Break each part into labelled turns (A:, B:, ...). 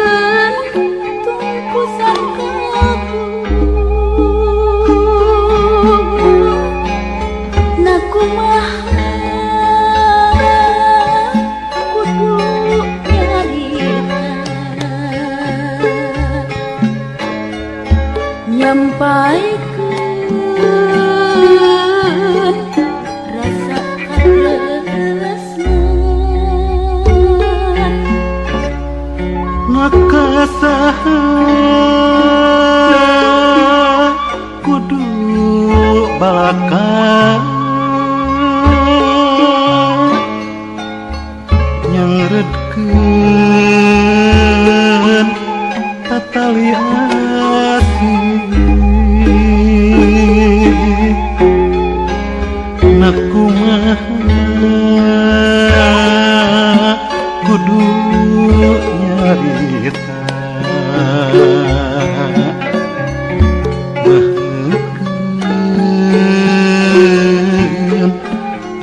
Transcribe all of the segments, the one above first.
A: Maheukeun tungkusan kaku na kumaha kudu nyarita nyampaikeun rasa katresna.
B: Na ka saha kudu balaka nyangredkeun tatali asih na kumaha kudu nyarita maheukeun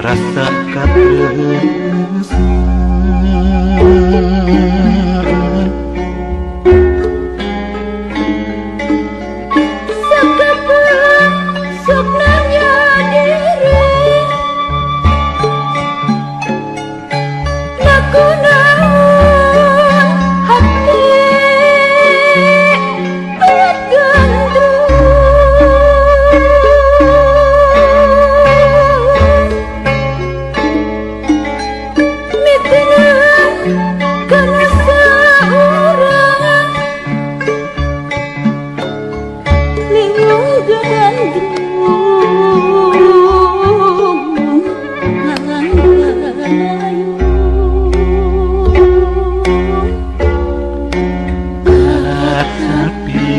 B: rasa katresna.
A: Sakapeung sok nanya diri na kunaon hati berat gandrung miteungeun kana saurang liung gandrung ngangan
B: Sapi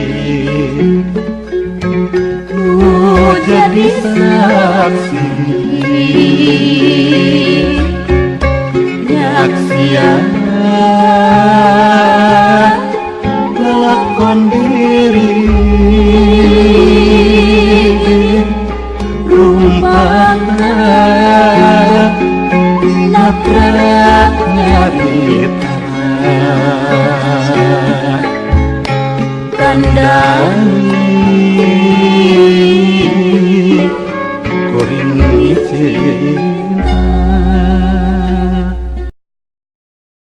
B: nu jadi saksi nyaksian.